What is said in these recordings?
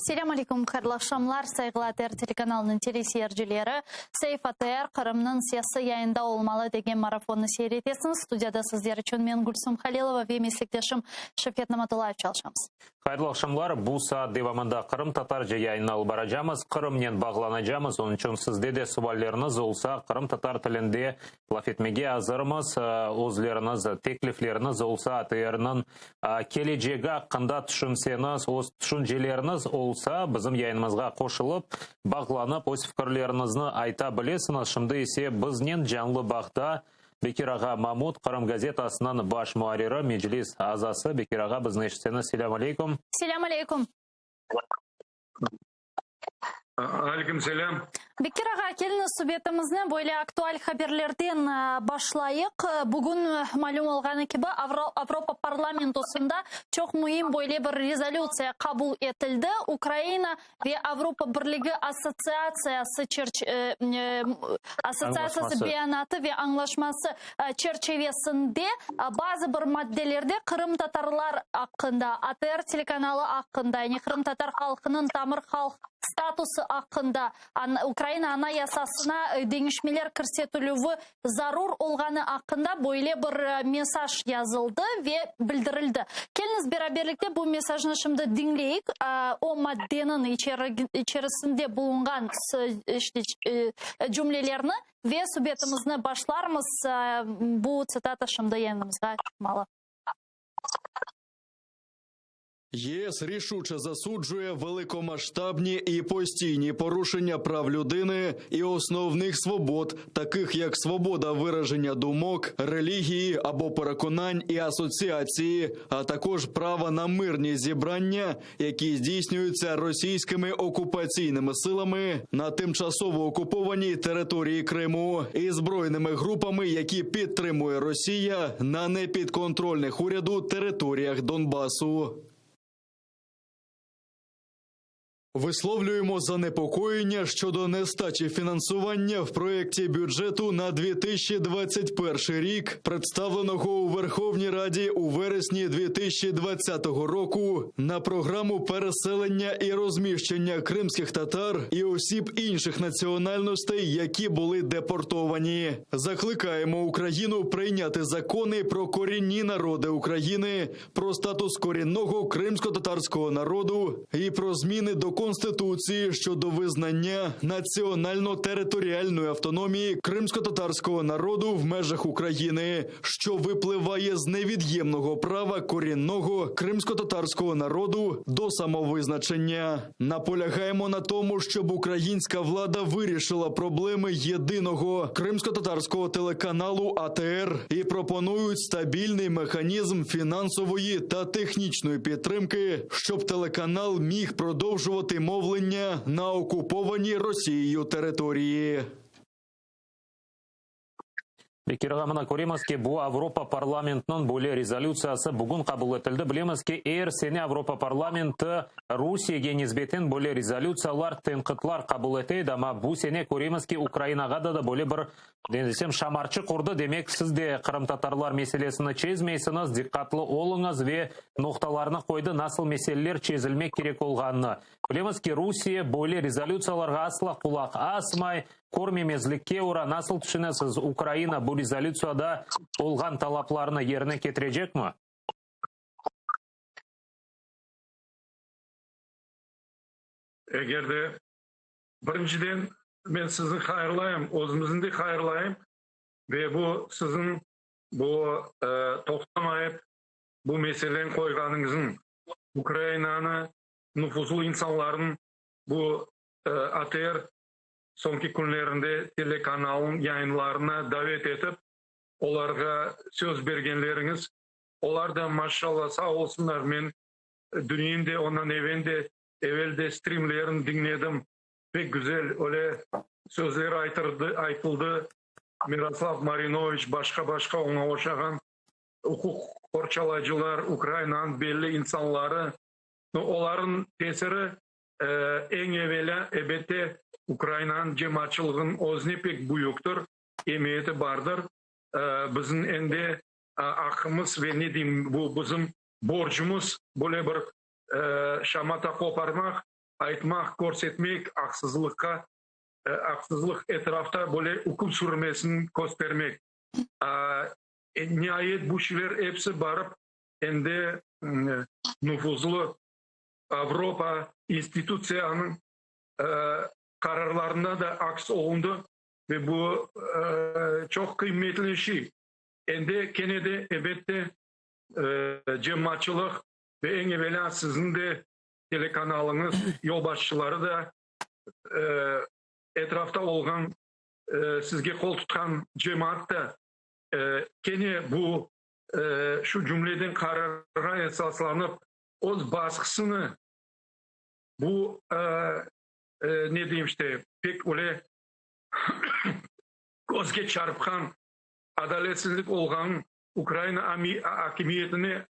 Selâm aleyküm, hayırlı aqşamlar, sayğılı ATR telekanalınıñ teleseyircileri. Saif ATR, Qırımnıñ sesi yayında olmalı degen marafonnı seyir etesiñiz. Studiyada sizler içün men, Gülsum Halilova ve meslekdeşim Şevket Namatullayev çalışamız. Hayırlı aqşamlar. Bu saat devamında qırımtatarca yayınnı alıp baracamız, Qırımnen bağlanacamız. Onıñ içün sizde de sualleriñiz olsa, qırımtatar tilinde laf etmege azırmız. Özleriñiz teklifleriñiz olsa, ATRniñ kelecegi aqqında tüşünseñiz, öz tüşünceleriñiz olsa, bizim yayınımızğa qoşulıp, bağlanıp, öz fikirleriñizni ayta bilesiñiz. Şimdi ise biznen canlı bağda Bekir ağa Mamut, Qırım gazetasınıñ baş muarriri, Meclis azası. Bekir ağa, bizni eşitseñiz, selâm aleyküm. Selâm aleyküm. Aleyküm selâm. Bekir ağa, keliñiz subetimizni böyle aktual haberlerden başlayıq. Bugün malüm olğanı kibi, Avropa Parlamentosında çoq müim böyle bir rezolütsiya qabul etildi, Ukraina ve Avropa Birligi Assotsiatsiyası Assotsiatsiyası beyanatı ve añlaşması çerçivesinde bazı bir maddelerde qırımtatarlar aqqında, ATR telekanalı aqqında, yani qırımtatar halqınıñ tamır halq statusı aqqında, Ukraina Anayasasına deñişmeler kirsetilüvi zarur olğanı aqqında böyle bir mesaj yazıldı ve bildirildi. Keliñiz beraberlikte bu mesajnı şimdi diñleyik, o maddeniñ içerisinde bulunğan işte cümlelerni ve subetimizni başlarmız. Bu tsitata şimdi yayınımızğa çıqmalı. ЄС рішуче засуджує великомасштабні і постійні порушення прав людини і основних свобод, таких як свобода вираження думок, релігії або переконань і асоціації, а також права на мирні зібрання, які здійснюються російськими окупаційними силами на тимчасово окупованій території Криму і збройними групами, які підтримує Росія на непідконтрольних уряду територіях Донбасу. Висловлюємо занепокоєння щодо нестачі фінансування в проєкті бюджету на 2021 рік, представленого у Верховній Раді у вересні 2020 року на програму переселення і розміщення кримських татар і осіб інших національностей, які були депортовані. Закликаємо Україну прийняти закони про корінні народи України, про статус корінного кримськотатарського народу і про зміни до Конституції щодо визнання національно-територіальної автономії кримськотатарського народу в межах України, що випливає з невід'ємного права корінного кримськотатарського народу до самовизначення. Наполягаємо на тому, щоб українська влада вирішила проблеми єдиного кримськотатарського телеканалу АТР і пропонують стабільний механізм фінансової та технічної підтримки, щоб телеканал міг продовжувати мовлення на окупованій Росією території. Bekir ağa, mına köremiz ki, bu Avropa Parlamentiniñ böyle rezolütsiyası bugün qabul etildi. Bilemiz ki, er sene Avropa Parlamenti Rusiyege nisbeten böyle rezolütsiyalar, tenqitlar qabul ete edi, amma bu sene köremiz ki, Ukrainağa da da böyle bir, ne desem, şamarçıq urdı. Demek, siz de qırımtatarlar meselesini çezmeysiñiz, diqqatlı oluñız ve noqtalarnı qoydı, nasıl meseleler çezilmek kerek olğanını. Bilemiz ki, Rusiye böyle rezolütsiyalarğa asla qulaq asmay, körmemezlikke ura. Nasıl tüşünesiz, Ukraina bu rezolütsiyada olğan talaplarnı yerine ketirecekmi? Eger de, birinciden, men sizni hayırlayım, özümizni de hayırlayım ve bu siziñ bu toqtamayıp bu meseleni qoyğanıñızıñ, Ukrainanı nufuzlı insanlarnıñ bu ATR soñki künlerinde telekanalnıñ yayınlarına davet etip, olarğa söz bergenleriñiz, olar da, maşşalla, sağ olsunlar, men dünyin de, ondan evel de, evel de strimlerini diñledim, pek güzel öyle sözler aytırdı, aytıldı, Miroslav Marinoviç, başqa-başqa oña oşağan uquq qorçalayıcılar, Ukrainanıñ belli insanları, no, olarnıñ tesiri Eñ evelâ, ebette, Ukrainanıñ cemaatçılığınıñ özüne pek büyüktir, emiyeti bardır. Bizim endi aqqımız ve ne deyim, bu bizim borcumız, böyle bir şamata qoparmaq. Aytmaq, körsetmek, aqsızlıqqa, aqsızlıq etrafta böyle üküm sürmesini köstermek. Niayet, bu şeyler episi barıp endi nufuzlı Avropa institutsiyanıñ qararlarında da aks olundı ve bu çoq qıymetli şey. Endi kene de, ebette, cemaatçılıq ve eñ evelâ siziñ de telekanalıñız yolbaşçıları da, etrafta olğan, sizge qol tutqan cemaat da kene bu, şu cümleden qararğa esaslanıp, öz basqısını bu, ne deyim işte, pek öyle közge çarpqan adaletsizlik olğanın Ukraina akimiyetine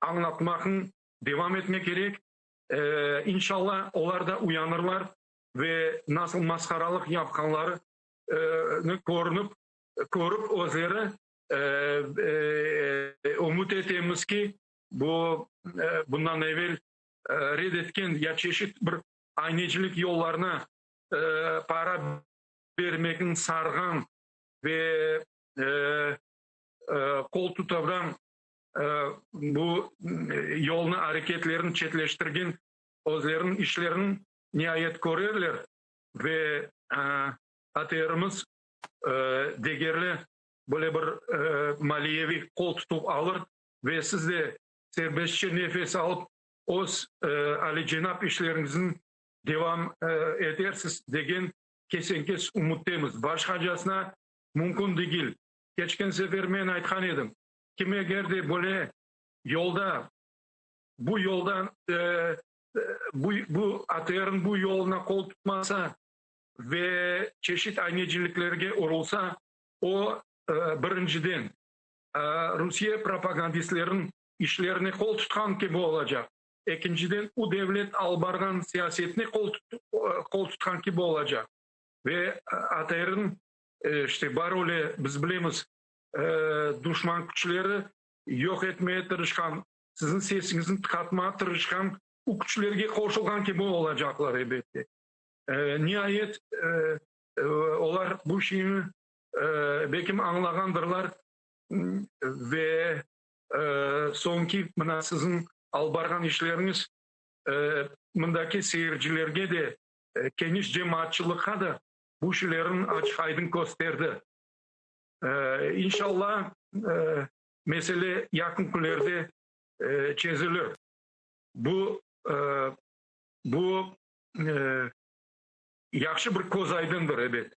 añlatmaqnı devam etmek kerek. İnşalla, olar da uyanırlar ve nasıl masqaralıq yapqanlarını körünip, körip özleri, ümüt etemiz ki, bu bundan evel red etken ya çeşit bir aynecilik yollarına para bermekni sarğan ve qol tutavdan bu yolnı, areketlerini çetleştirgen özleriniñ işlerini niayet körerler ve ATRimiz degerli böyle bir maliyeviy qol tutuv alır ve siz de serbestçe nefes alıp öz alicenap işleriñizni devam etersiz degen kesen-kes ümüttemiz. Başqacasına mümkün degil. Keçken sefer men aytqan edim, kim eger de böyle yolda, bu yoldan, bu, bu ATRniñ bu yoluna qol tutmasa ve çeşit ayneciliklerge urulsa, o, birinciden, Rusiye propagandistleriniñ işlerine qol tutqan kibi olacaq, ekinciden, u devlet alıp barğan siyasetine qol, qol tutqan kibi olacaq. Ve ATRniñ, işte, bar öyle, biz bilemiz, duşman küçleri yoq etmege tırışqan, siziñ sesiñizni tıqatmağa tırışqan u küçlerge qoşulğan kibi olacaqlar, elbette. Niayet, olar bu şeyni belkim añlağandırlar ve soñki mına siziñ alıp barğan işleriñiz mındaki seyircilerge de, keniş cemaatçılıqqa da bu şeylerni açıq-aydın kösterdi. İnşallah, mesele yaqın künlerde çezilir. Bu, bu yahşı bir közaydındır, ebet.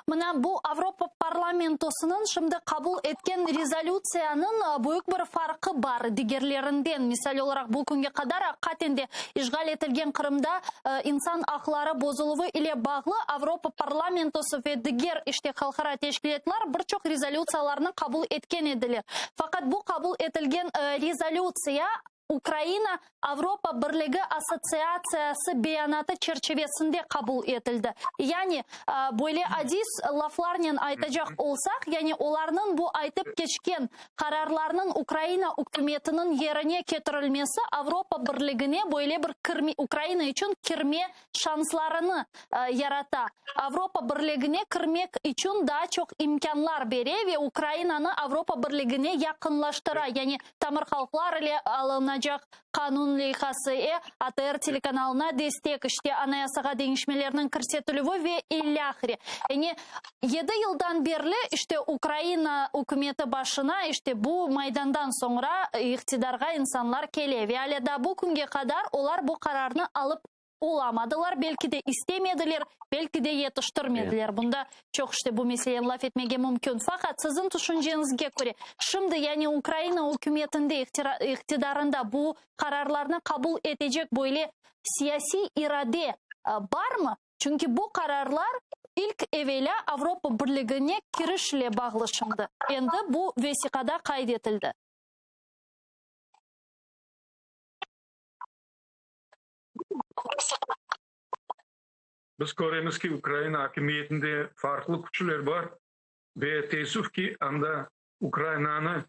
Mına bu Avropa Parlamentosınıñ şimdi qabul etken rezolütsiyanıñ büyük bir farqı bar digerlerinden. Misal olaraq, bu künge qadar aqiqaten de işğal etilgen Qırımda insan aqları bozuluvı ile bağlı Avropa Parlamentosı ve diger işte halqara teşkilâtlar bir çoq rezolütsiyalarnı qabul etken ediler. Faqat bu qabul etilgen rezolütsiya Ukraina Avropa Birligi Assotsiatsiyası beyanatı çerçivesinde qabul etildi. Yani, böyle adiy laflarnen aytacaq olsaq, yani olarnıñ bu aytıp keçken qararlarnıñ Ukraina ükümetiniñ yerine ketirilmesi Avropa Birligine böyle bir kirme, Ukraina içün kirme şanslarını yarata. Avropa Birligine kirmek içün daa çoq imkânlar bere ve Ukrainanı Avropa Birligine yaqınlaştıra, yani tamır halqlar ile alınacaq qanun leyhası, e, ATR telekanalına destek, işte Anayasağa deñişmelerniñ kirsetilüvi ve ilâhre. Yani yedi yıldan berli işte Ukraina ükümeti başına işte bu Maydandan soñra iqtidarğa insanlar kele ve alâ daa bu künge qadar olar bu qararnı alıp olamadılar, belki de istemediler, belki de yetiştirmediler. Bunda çoq işte bu meseleni laf etmege mümkün. Faqat siziñ tüşünceñizge köre, şimdi yani Ukraina ükümetinde, iqtidarında bu qararlarnı qabul etecek böyle siyasiy irade barmı? Çünki bu qararlar ilk evelâ Avropa Birligine kiriş ile bağlı şimdi. Endi bu vesiqada qayd etildi. Biz köremiz ki, Ukraina akimiyetinde farqlı küçler bar ve teessüf ki, anda Ukrainanı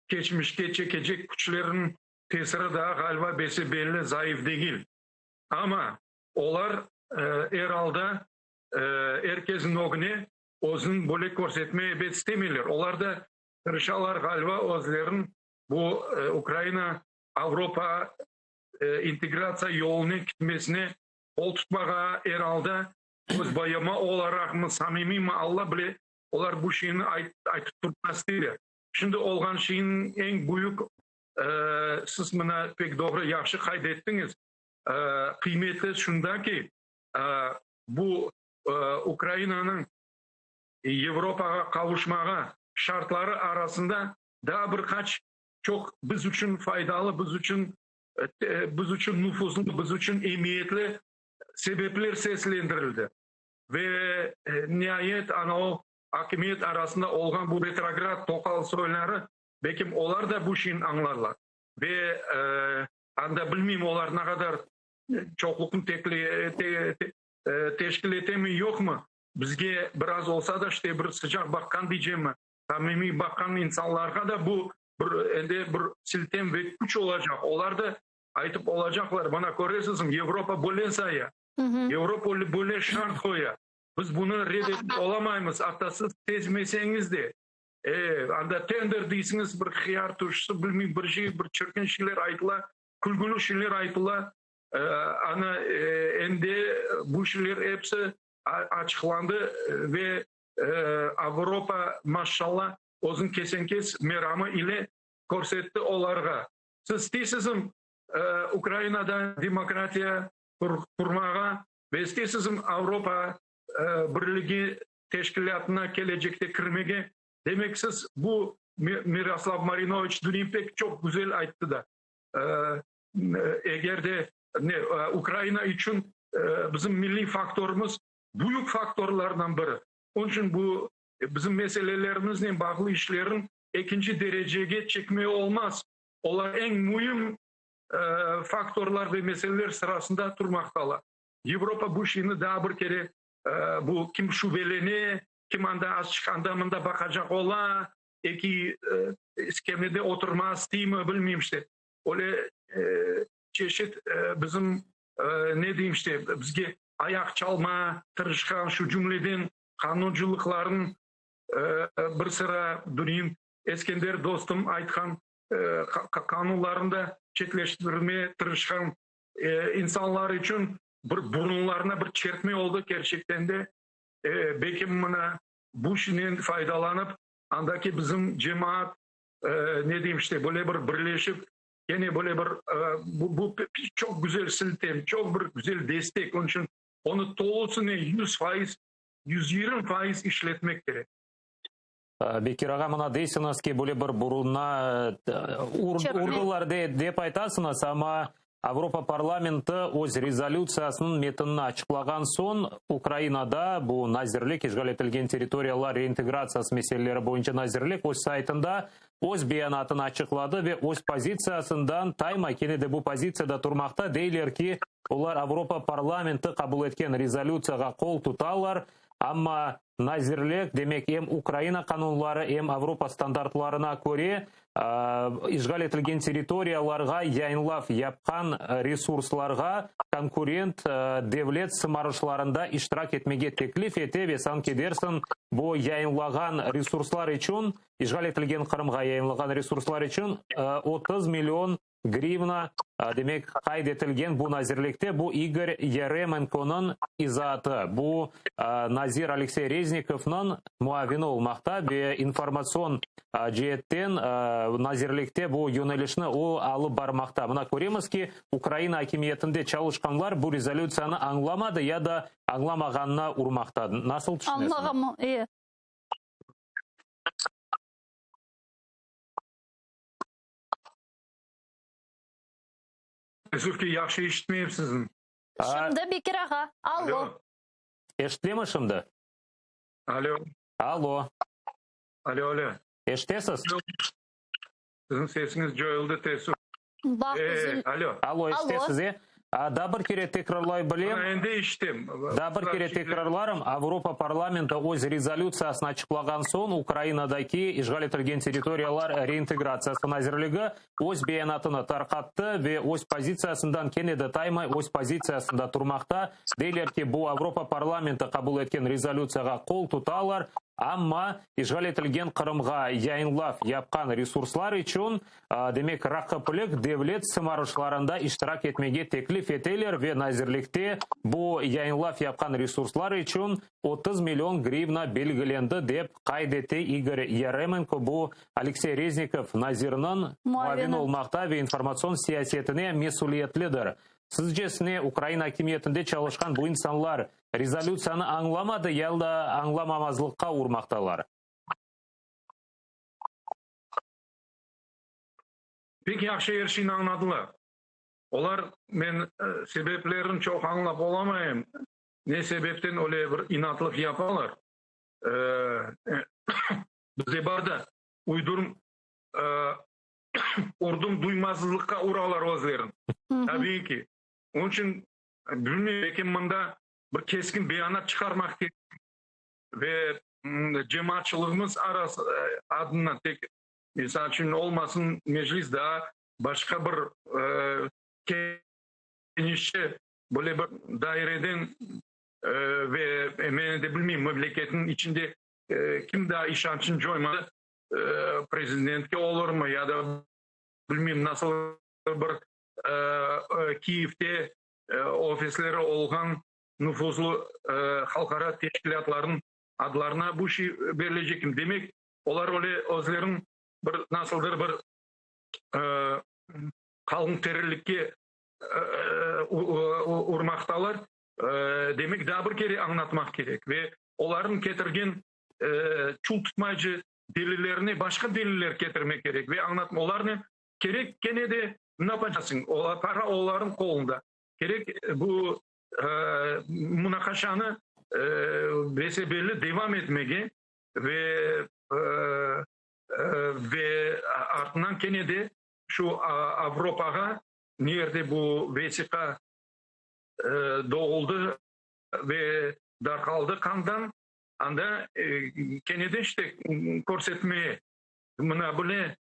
keçmişke çekecek küçlerniñ tesiri daa, ğaliba, bese-belli zayıf degil. Amma. Olar er alda er kesniñ ögüne özüni böyle körsetme ebet istemeyler. Olar da tırışalar, ğaliba, özlerin bu Ukraina Avropa integratsiya yoluna ketmesine qol tutmağa, er alda öz boyama olaraqmı, samimiymi, Alla bile, olar bu şeyni aytıp turmaq isteyler. Şimdi olğan şeyniñ eñ büyük, siz mına pek doğru, yahşı qayd ettiñiz, qıymeti şunda ki, bu Ukrainanıñ Avropağa qavuşmağa şartları arasında daa bir qaç çoq biz içün faydalı, biz içün biz içün nufuzlı, biz içün emiyetli sebepler seslendirildi. Ve niayet ana o akimiyet arasında olğan bu retrograd toqal soyları, belkim olar da bu şeyni añlarlar. Ve anda bilmeyim olar ne qadar çoqluqnı teşkil etemi, yoqmı, bizge biraz olsa da işte bir sıcaq baqqan deycemmi, samimiy baqqan insanlarğa da bu bir endi bir siltem ve küç olacaq. Olar da aytıp olacaqlar, mına köresiñizmi, Avropa böyle saya, Avropa böyle şart qoya, biz bunı red etip olamaymız, atta siz sezmeseñiz de. E, anda tender deysiñiz, bir hıyar turşusı, bilmeyim, bir şey, bir çirkin şeyler aytıla, külgüli şeyler aytıla. E, ana, e, endi bu şeyler episi açıqlandı ve e, Avropa, maşallah, özüniñ kesen-kes meramı ile körsetti olarğa. Siz isteysizmi e, Ukrainada demokratiya qurmağa ve isteysizmi Avropa e, Birligi teşkilâtına kelecekte kirmege, demek siz bu Miroslav Marinoviç dün pek çoq güzel ayttı da, eger de ne Ukraina içün bizim milliy faktorımız büyük faktorlardan biri. Onıñ içün bu bizim meselelerimiznen bağlı işlerin ekinci derecege çekme olmaz. Olar eñ müim faktorlar ve meseleler sırasında turmaqtalar. Avropa bu şeyni daa bir kere bu kim şübelene, kim anda azçıq anda-mında baqacaq ola, eki iskemlede oturmağa isteymi, bilmeyim işte. Öyle çeşit bizim ne deyim işte, bizge ayaq çalma tırışqan, şu cümleden qanuncılıqların bir sıra dünyin Eskender dostum aytqan qanunlarını da çetleştirmeye tırışqan insanlar içün bir burunlarına bir çertme oldı kerçekten de. Belki mına bu işnen faydalanıp, andaki bizim cemaat, ne deyim işte, böyle bir birleşip, kene böyle bir bu, bu çoq güzel siltem, çoq bir güzel destek. Onıñ içün onı tolusınen 100%, 120% işletmek kerek. Bekir ağa, mına deysiñiz ki, böyle bir burunına urdılar dep aytasıñız, amma Avropa parlamenti öz rezolütsiyasınıñ metinini açıqlağan soñ, Ukrainada bu nazirlik, işğal etilgen territoriyalar reintegratsiyası meseleleri boyunca nazirlik öz saytında öz beyanatını açıqladı ve öz pozitsiyasından tayma, kene de bu pozitsiyada turmaqta, deyler ki, olar Avropa parlamenti qabul etken rezolütsiyağa qol tutalar, amma Nazirlik, demek, em Ukraina qanunları, em Avropa standartlarına köre, işğal etilgen territoriyalarğa yayınlav yapqan resurslarğa konkurent devlet sımarışlarında iştirak etmege teklif ete ve sanki dersiñ, bu yayınlağan resurslar içün, işğal etilgen Qırımğa yayınlağan resurslar içün 30 million Grivna, demek, qayd etilgen bu nazirlikte bu İgor Yaremenkonıñ izaatı. Bu, nazir Aleksey Reznikovnıñ muavini olmaqta ve informatsion ceetten nazirlikte bu yönelişni o alıp barmaqta. Mına köremiz ki, Ukraina akimiyetinde çalışqanlar bu rezolütsiyanı añlamadı ya da añlamağanına urmaqta. Nasıl tüşünesiñiz? Añlağan, e. Teessüf ki, yahşı eşitmeyim sizni. Şimdi, Bekir ağa, allo. Alo. Eşitilemi şimdi? Alo. Allo. Alo, alo. Eşitesiz? Siziñ sesiñiz coyuldı, teessüf. Baq, Ee, üzül. alo. Allo, eşitesiz, e? Daa bir kere tekrarlay bilem. Mına endi eşitem. Daa bir kere tekrarlarım, Avropa parlamenti öz rezolütsiyasını açıqlağan soñ, Ukrainadaki işğal etilgen territoriyalar reintegratsiyası nazirligi öz beyanatını tarqattı ve öz pozitsiyasından kene de taymay, öz pozitsiyasında turmaqta. Deyler ki, bu Avropa parlamenti qabul etken rezolütsiyağa qol tutalar, amma işğal etilgen Qırımğa yayınlav yapqan resurslar içün Demek, raqiplik devlet sımarışlarında iştirak etmege teklif eteler ve nazirlikte bu yayınlav yapqan resurslar içün 30 million grivna belgilendi, dep qayd ete İgor Yaremenko, bu Aleksey Reznikov nazirniñ muavini olmaqta ve informatsion siyasetine mesüliyetlidir. Sizcesine, Ukraina akimiyetinde çalışqan bu insanlar rezolütsiyanı añlamadı ya da añlamamazlıqqa urmaqtalar? Pek yahşı er şeyni añladılar. Olar, men sebeplerini çoq añlap olamayım, ne sebepten öyle bir inatlıq yapalar. Bizde bar da, uydurm, urdum duymazlıqqa uralar özlerini. Tabiiy ki. Onıñ içün, bilmeyim, belki mında bir keskin beyanat çıqarmaq kerek ve cemaatçılığımız arası adından tek Misal içün, olmasın Meclis daa başqa bir kenişçe böyle bir daireden ve men de bilmeyim, memleketniñ içinde kim daa işançını coymadı, prezidentke olurmı ya da bilmeyim nasıl bir Kiyevde ofisleri olğan nufuzlı halqara teşkilâtlarnıñ adlarına bu şey berilecekmi? Demek, Olar öyle özlerin bir nasıldır bir qalın terilikke urmaqtalar. Demek, daa bir kere añlatmaq kerek ve olarnıñ ketirgen çul tutmayıcı delillerine başqa deliller ketirmek kerek ve añlatmaq. Olarnen kerek kene de ne yapacaqsıñ, para olarnıñ qolunda. Kerek bu munaqaşanı bese-belli devam etmege Ve ve artından kene de şu Avropağa, ne yerde bu vesiqa doğuldı ve darqaldı qandan, anda kene de işte körsetmeye, mına böyle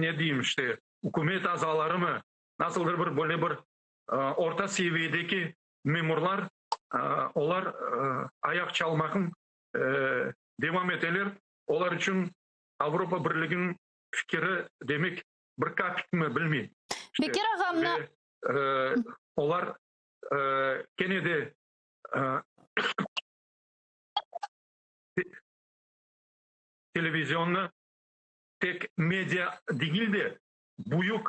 ne deyim işte, ükümet azalarımı, nasıldır bir böyle bir orta seviyedeki Memurlar, olar ayaq çalmaqnı devam eteler, olar içün Avropa Birliginiñ fikiri, demek, bir kapikmi, bilmeyim. Bekir ağa, mına. Ve olar kene de televizionnı tek media degil de, büyük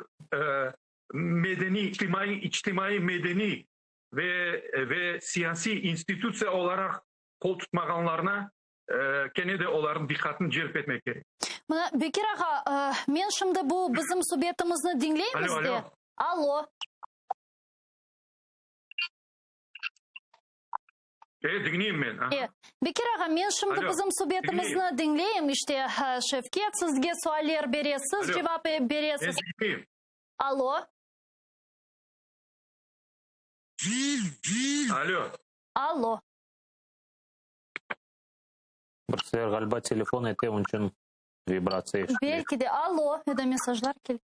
medeniy, içtimaiy, içtimaiy-medeniy ve ve siyasiy institutsiya olaraq qol tutmağanlarına kene de olarnıñ diqqatını celp etmek kerek. Mına, Bekir ağa, men şimdi bu bizim subetimizni diñleymiz Alo, de. alo. Alo. E, diñleyim men. Aha. E, Bekir ağa, men şimdi Alo, bizim subetimizni diñleyim. diñleyim. İşte, Şevket sizge sualler bere, siz Alo. cevap beresiz. Men diñleyim. Alo. Alo. Alo. Bir sefer ğaliba telefon ete, onıñ içün vibratsiya eşitile. Belki de. Alo, ya da mesajlar kele.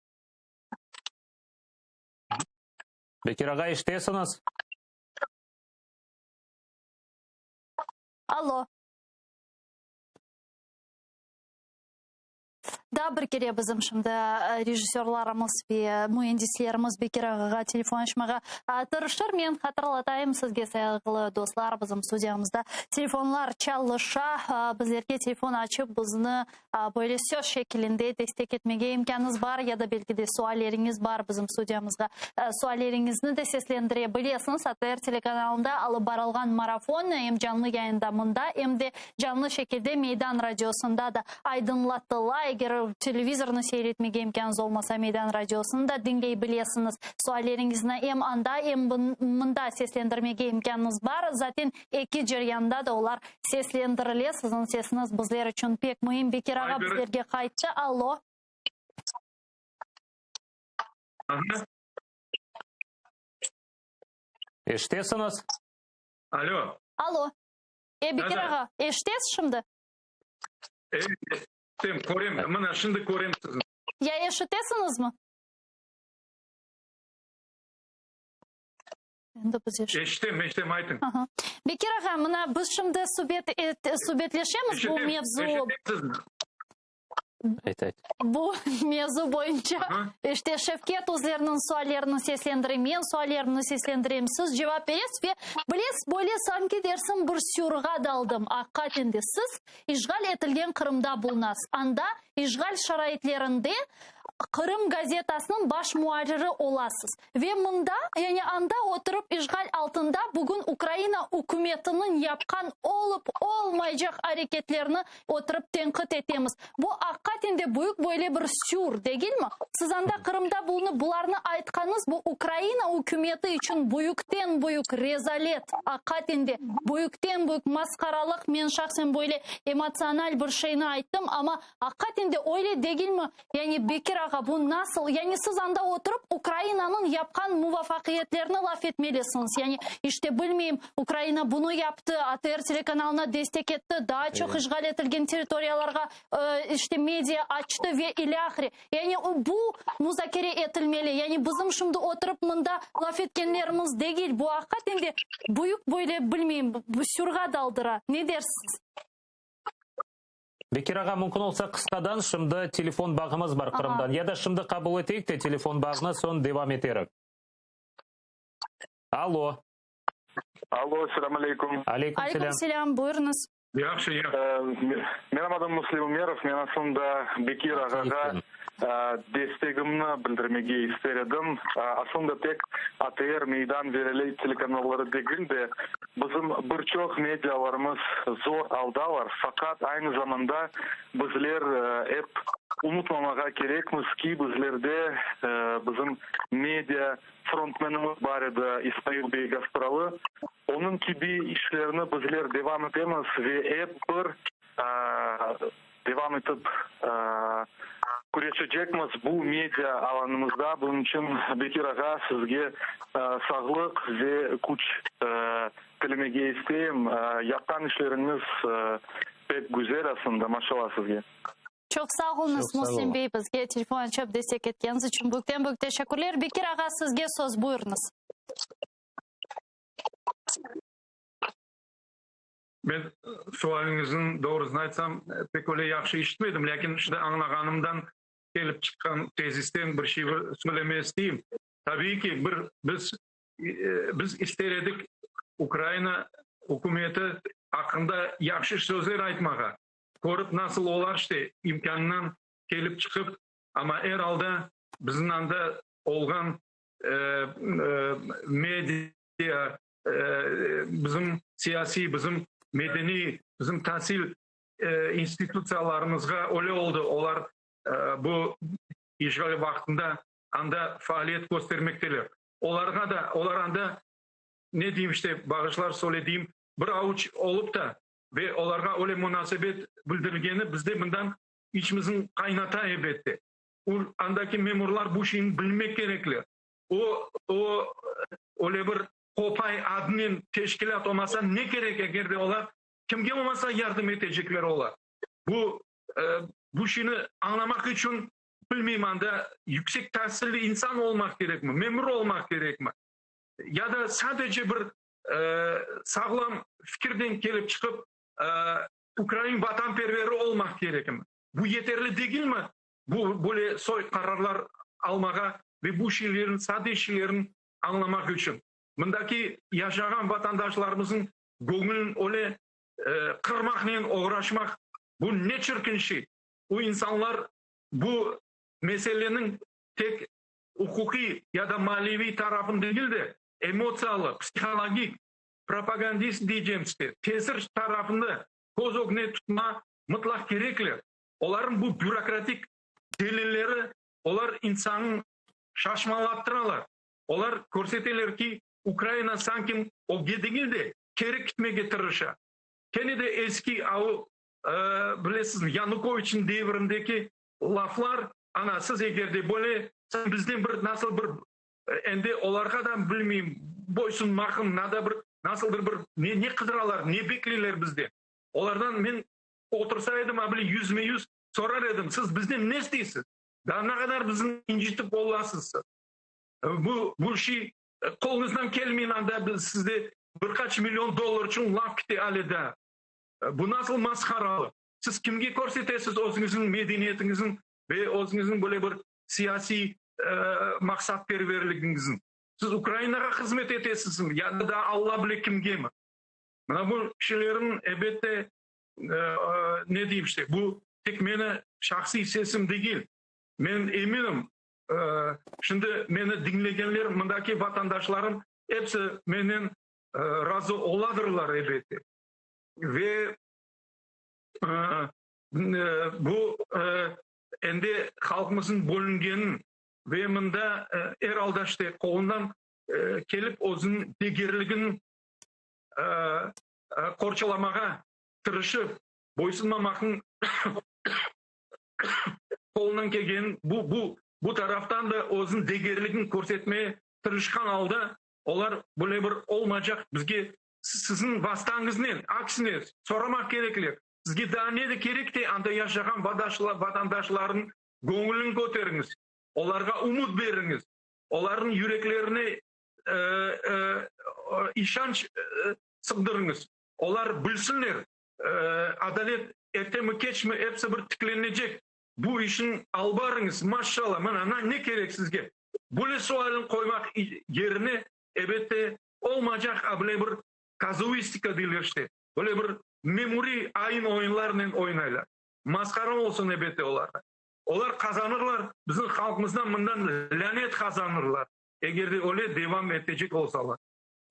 Bekir ağa, eşitesiñiz? Alo. Daa bir kere bizim şimdi rejissörlarımız ve müendislerimiz Bekir ağağa telefon açmağa tırışır. Men hatırlatayım sizge, sayğılı dostlar, bizim studiyamızda telefonlar çalışa. Bizlerge telefon açıp, bizni böyle söz şekilinde destek etmege imkânıñız bar ya da belki de sualleriñiz bar bizim studiyamızğa. Sualleriñizni de seslendire bilesiñiz. ATR telekanalında alıp barılğan marafon em canlı yayında mında, em de Canlı şekilde Meydan radiosında da aydınlatıla. Eger televizornı seyir etmege imkânıñız olmasa, Meydan radiosını da diñley bilesiñiz. Sualleriñizni em anda, em mında seslendirmege imkânıñız bar. Zaten eki ceryanda da olar seslendirile. Siziñ sesiñiz bizler içün pek müim. Bekir ağa bizlerge qayttı. Allo. Aha. Eşitesiñiz? Alo. Alo. Bekir ağa, eşitesiz şimdi? Eşitem, körem, mına şimdi körem sizni. Ya eşitesiñizmi? Endi biz Eşitem, eşitem, aytıñ. Aha. Bekir ağa, mına biz şimdi subet subetleşemiz bu mevzu. Eşitem sizni. Ayt, ayt. Bu mevzu boyunca işte Şevket özleriniñ suallerini seslendire, men suallerimni seslendirem, siz cevap beresiz ve bilesiz, böyle sanki dersiñ bir sürğa daldım. Aqiqaten de siz işğal etilgen Qırımda bulunasız. Anda işğal şaraitlerinde Qırım gazetasınıñ baş muarriri olasız. Ve mında, yani anda oturıp işğal altında bugün Ukraina ükümetiniñ yapqan olıp olmaycaq areketlerini oturıp tenqit etemiz. Bu aqiqaten de büyük böyle bir sür, degilmi? Siz anda Qırımda bulunıp bularnı aytqanıñız, bu Ukraina ükümeti içün büyükten büyük rezalet, aqiqaten de büyükten büyük masqaralıq. Men şahsen böyle emotsional bir şeyni ayttım, amma aqiqaten de öyle degilmi? Yani, Bekir ağa, bu nasıl? Yani, siz anda oturıp, Ukrainanıñ yapqan muvafaqiyetlerini laf etmelisiñiz. Yani, işte, bilmeyim, Ukraina bunı yaptı, ATR telekanalına destek etti, daa çoq işğal etilgen territoriyalarğa, işte, media açtı ve ilâhre. Yani, bu muzakere etilmeli. Yani, bizim şimdi oturıp mında laf etkenlerimiz degil. Bu, aqiqaten de, büyük böyle, bilmeyim, sürğa daldıra. Ne dersiz? Bekir ağa, mümkün olsa qısqadan, şimdi telefon bağımız bar Qırımdan. Ya da şimdi qabul eteyik te telefon bağını, soñ devam eterik. Allo. Allo, selâm aleyküm. Aleyküm selâm. Aleyküm selâm, buyurıñız. Yahşı, yahşı. Menim adım Müslim Ümerov, men aslında Bekir ağağa destegimni bildirmege ister edim. Aslında tek ATR, Meydan ve Reley telekanalları degil de, Bizim bir çoq medialarımız zor aldalar, faqat aynı zamanda bizler ep unutmamağa kerekmiz ki, bizlerde bizim media frontmenimiz bar edi, İsmail bey Gaspıralı. Onıñ kibi işlerni bizler devam etemiz ve ep bir devam etip küreşecekmiz bu media alanımızda. Bunıñ içün, Bekir ağa, sizge sağlıq ve küç tilemege isteyim. Yapqan işleriñiz pek güzel aslında, maşallah sizge. Çoq sağ oluñız, Müslim bey, bizge telefon açıp destek etkeniñiz içün büyükten-büyük teşekkürler. Bekir ağa, sizge söz, buyurıñız. Men sualiñizniñ, doğrusını aytsam, pek öyle yahşı işitmedim, lâkin şimdi añlağanımdan kelip çıqqan tezisten bir şey söylemege isteyim. Tabiiy ki, bir biz biz ister edik Ukraina ükümeti aqqında yahşı sözler aytmağa, körip nasıl olar işte imkânından kelip çıqıp, amma er alda bizim anda olğan media, bizim siyasiy, bizim medeniy, bizim tasil institutsiyalarımızğa öyle oldı, olar bu işğal vaqtında anda faaliyet köstermekteler. Olarğa da, olar anda, ne deyim işte, bağışlar söylediğim, bir avuç olıp da ve olarğa öyle munasebet bildirilgeni bizde mından içimizni qaynata elbette. Andaki memurlar bu şeyni bilmek kerekler. O, o öyle bir qopay adınen teşkilât olmasa ne kerek, eger de olar kimge olmasa yardım etecekler olar. Bu, bu şeyni añlamaq içün, bilmeyim, anda yüksek tasilli insan olmaq kerekmi, memur olmaq kerekmi, ya da sadece bir sağlam fikirden kelip çıqıp ukrain vatanperveri olmaq kerekmi? Bu yeterli degilmi? Bu böyle soy qararlar almağa ve bu şeylerin, sade şeylerin añlamaq içün. Mındaki yaşağan vatandaşlarımıznıñ göñlün öyle qırmaqnen oğraşmaq, bu ne çirkin şey. Bu insanlar bu meseleniñ tek uquqiy ya da maliyeviy tarafını degil de, emotsiyalı, psihologik, propagandist deycem sizge, tesir tarafını köz ögüne tutma mıtlaq kerekler. Olarnıñ bu bürokratik delilleri, olar insannı şaşmalattıralar. Olar körseteler ki, Ukraina sanki ögge degil de, keri kitmege tırışa. Kene de eski avu, bilesizmi, Yanukoviçniñ devirindeki laflar, ana, siz eger de böyle. Bizden bir nasıl bir endi olarğa da bilmeyim, boysunmaqım, nada bir nasıldır bir ne, ne qıdıralar, ne bekleyler bizden? Olardan men otursa edim, a bile yüzme-yüz sorar edim, siz bizden ne isteysiz? Daa ne qadar bizni incitip olasız siz? Bu, bu şey qoluñızdan kelmey, anda biz sizde bir qaç million dollar içün laf kete ale daa. Bu nasıl masharalıq? Siz kimge körsetesiz özüñizniñ medeniyetiñizni ve özüñizniñ böyle bir siyasiy maqsatperverligiñizni? Siz Ukrainağa hızmet etesizmi ya da daa Alla bile kimgemi? Mına bu kişilerniñ, elbette, ne deyim işte, bu tek meni şahsiy sesim degil. Men eminim, şimdi meni diñlegenler, mındaki vatandaşlarım episi menen razı oladırlar, elbette. Ve bu endi halqımıznıñ bölüngenin ve mında er alda işte qolundan kelip özüniñ degerligini qorçalamağa tırışıp, boysunmamaqnıñ qolundan kelgenin, bu, bu, bu taraftan da özüniñ degerligini körsetmeye tırışqan alda olar böyle bir olmaycaq bizge Siziñ vastañıznen, aksine, soramaq kerekler, sizge daa ne de kerek de anda yaşağan vatandaşlarnıñ göñülini köteriñiz, olarğa ümüt beriñiz, olarnıñ yüreklerine işanç sığdırıñız, olar bilsinler, adalet ertemi keçmi episi bir tiklenecek, bu işni alıp barıñız, maşşalla, mına ne kerek sizge? Böyle sualni qoymaq yerine, ebette, Olmaycaq a bile bir kazuistika deyler işte, böyle bir memuriy ayın-oyunlarnen oynaylar. Masqara olsun ebette olarğa. Olar qazanırlar, bizim halqımızdan mından lânet qazanırlar, eger de öyle devam etecek olsalar.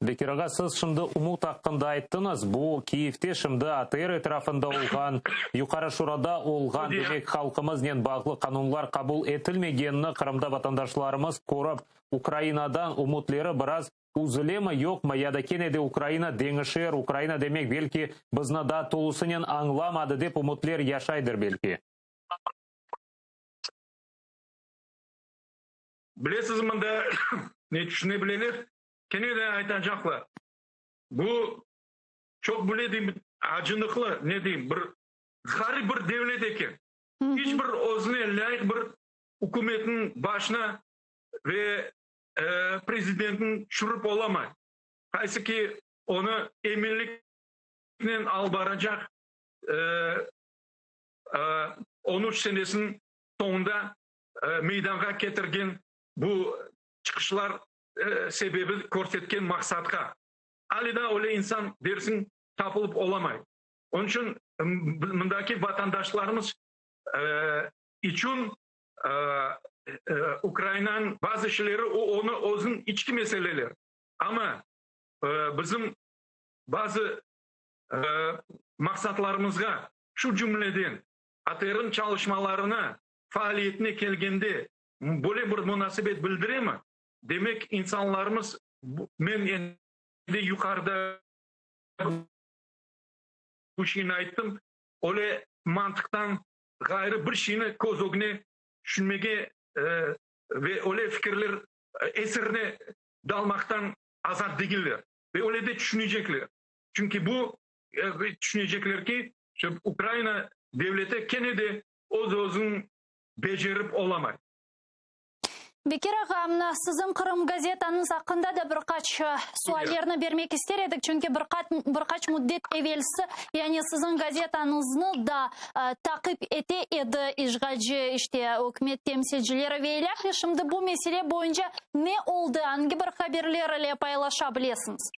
Bekir ağa, siz şimdi ümüt aqqında ayttıñız. Bu Kiyevde şimdi ATR etrafında olğan, Yuqarı Şurada olğan, demek, halqımıznen bağlı qanunlar qabul etilmegenini Qırımda vatandaşlarımız körip, Ukrainadan ümütleri biraz üzülemi, yoqmı, ya da kene de Ukraina deñişer, Ukraina demek belki bizni daa tolusınen añlamadı dep ümütler yaşaydır belki? Bilesiz, mında ne tüşüne bileler, kene de aytacaqlar, bu çoq bile deyim, acınıqlı, ne deyim, bir ğarip bir devlet eken, iç bir özüne lâyıq bir ükümetniñ başına ve prezidentni tüşürip olamay. Qaysı ki, onı eminliknen alıp baracaq on üç senesiniñ soñunda meydanğa ketirgen bu çıqışlar sebebi körsetken maqsatqa. Ali daa öyle insan, dersiñ, tapılıp olamay. Onıñ içün mındaki vatandaşlarımız içün Ukrainanıñ bazı şeyleri, o, onı özüniñ içki meseleler. Amma bizim bazı maqsatlarımızğa, şu cümleden ATRniñ çalışmalarına, faaliyetine kelgende böyle bir munasebet bildiremi, demek, insanlarımız, men endi yuqarıda bu şeyni ayttım, öyle mantıqtan ğayrı bir şeyni köz ögüne tüşünmege ve öyle fikirler esirine dalmaqtan azat degiller. Ve öyle de tüşünecekler. Çünki bu, tüşünecekler ki, Ukraina devleti kene de öz-özüni becerip olamay. Bekir ağa, mına siziñ Qırım gazetañız aqqında da bir qaç suallerni bermek ister edik, çünki bir bir qaç müddet evelsi, yani siziñ gazetañıznı da taqip ete edi işğalci, işte, ükümet temsilcileri ve ilâhre. Şimdi bu mesele boyunca ne oldı, angi bir haberler ile paylaşa bilesiñiz?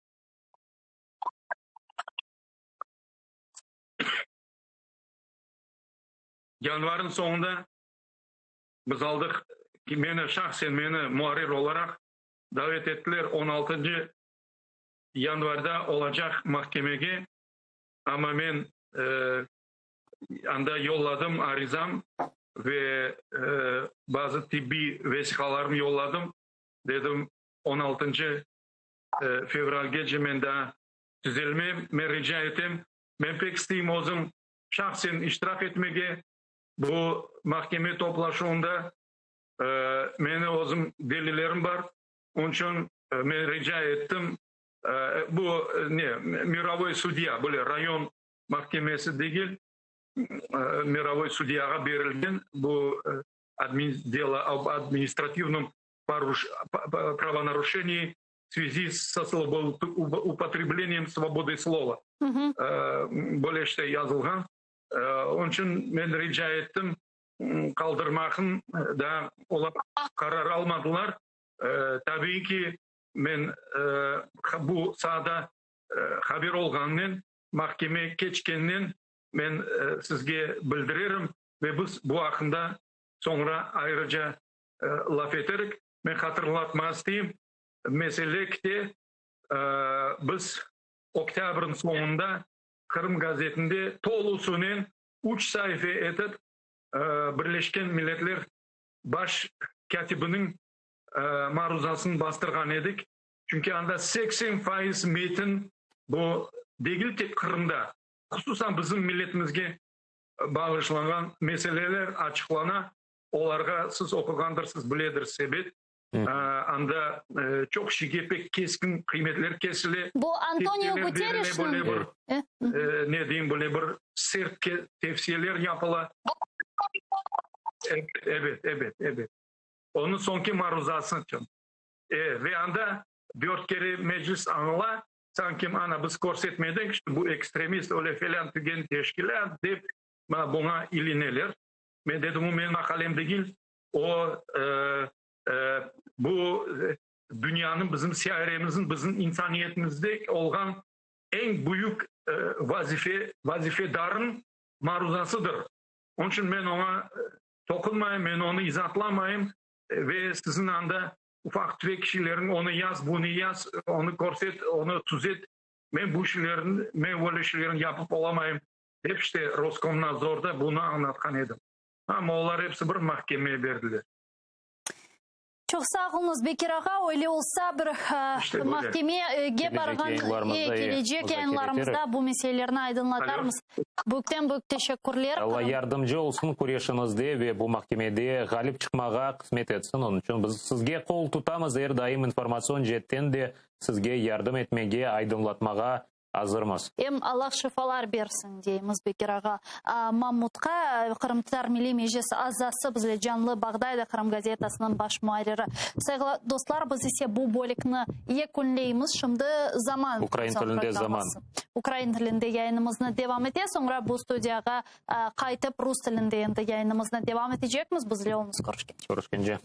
Yanvarnıñ soñunda Biz aldıq, meni şahsen meni muarrir olaraq davet ettiler on altıncı yanvarda olacaq mahkemege, amma men anda yolladım arizam ve bazı tibbiy vesiqalarımı yolladım, dedim on altıncı fevralgece men daa tüzelmem, men rica etem, men pek isteyim özüm şahsen iştirak etmege, Bu mahkeme toplaşuvında. Meni özüm delillerim bar. Onıñ içün men rica ettim, bu ne, mirovoy sudya, böyle rayon mahkemesi degil, mirovoy sudyağa berilgen bu delo ob administrativnom pravonaruşenii v svyazi со zloupotrebleniyem svobody slova. Böyle işte yazılğan. Onıñ içün men rica ettim qaldırmaqnı, daa olar qarar almadılar. Tabiiy ki, men bu saada haber olğanınen, mahkeme keçkeninen men sizge bildirerim ve biz bu aqqında soñra ayrıca laf eterik. Men hatırlatmaq isteyim, mesele kte biz oktâbrniñ soñunda Qırım gazetinde tolusınen üç saife etip Birleşken Milletler Baş kâtibiniñ maruzasını bastırğan edik. Çünki anda 80% metin bu degil tek Qırımda, hususan bizim milletimizge bağışlanğan meseleler açıqlana. Olarğa siz oquğandırsız, biledirsiz, ebet. Anda çoq şeyge pek keskin qıymetler kesile. Bu Antonio Guterresniñ. Böyle bir, ne deyim, böyle bir sert tevsiyeler yapıla. Ebet, ebet, ebet. Onıñ soñki maruzası. Ve anda dört kere meclis añıla, sanki ana biz körsetmedik, işte bu ekstremist, öyle felân tügen teşkilât dep, mana buña ilineler. Men dedim, o menim maqalem degil, o bu dünyanıñ, bizim siyaremizniñ, bizim insaniyetimizde olğan eñ büyük vazife, vazifedarıñ maruzasıdır. Onıñ içün men oña toqunmayım, men onı izaatlamayım ve siziñ anda ufaq-tüfek kişileriñ onı yaz, bunı yaz, onı körset, onı tüzet, men bu işlerni, men böyle işlerni yapıp olamayım, dep işte Roskomnadzorda bunı añlatqan edim. Amma olar episi bir mahkemeye berdiler. Çoq sağ oluñız, Bekir ağa. Öyle olsa, bir İşte böyle. mahkemege barğan, yayınlarımızda, kelecek muzakere yayınlarımızda eterek. bu meselelerni aydınlatarmız. Büyükten büyük teşekkürler. Alla yardımcı olsun küreşiñizde ve bu mahkemede ğalip çıqmağa qısmet etsin. Onıñ içün biz sizge qol tutamız, er daim informatsion ceetten de sizge yardım etmege, aydınlatmağa azırmız. Em Allah şifalar bersin, deymiz Bekir ağa Mamutqa. Qırımtatar Milliy Meclisi azası bizle canlı bağda edi, Qırım gazetasınıñ baş muarriri. Sayğılı dostlar, biz ise bu bölükni yekünleymiz. Şimdi Zaman Ukrain tilinde Zaman. Ukrain tilinde yayınımıznı devam ete. Soñra bu studiyağa qaytıp rus tilinde endi yayınımıznı devam etecekmiz. Bizle oluñız. Körüşkence. Körüşkence.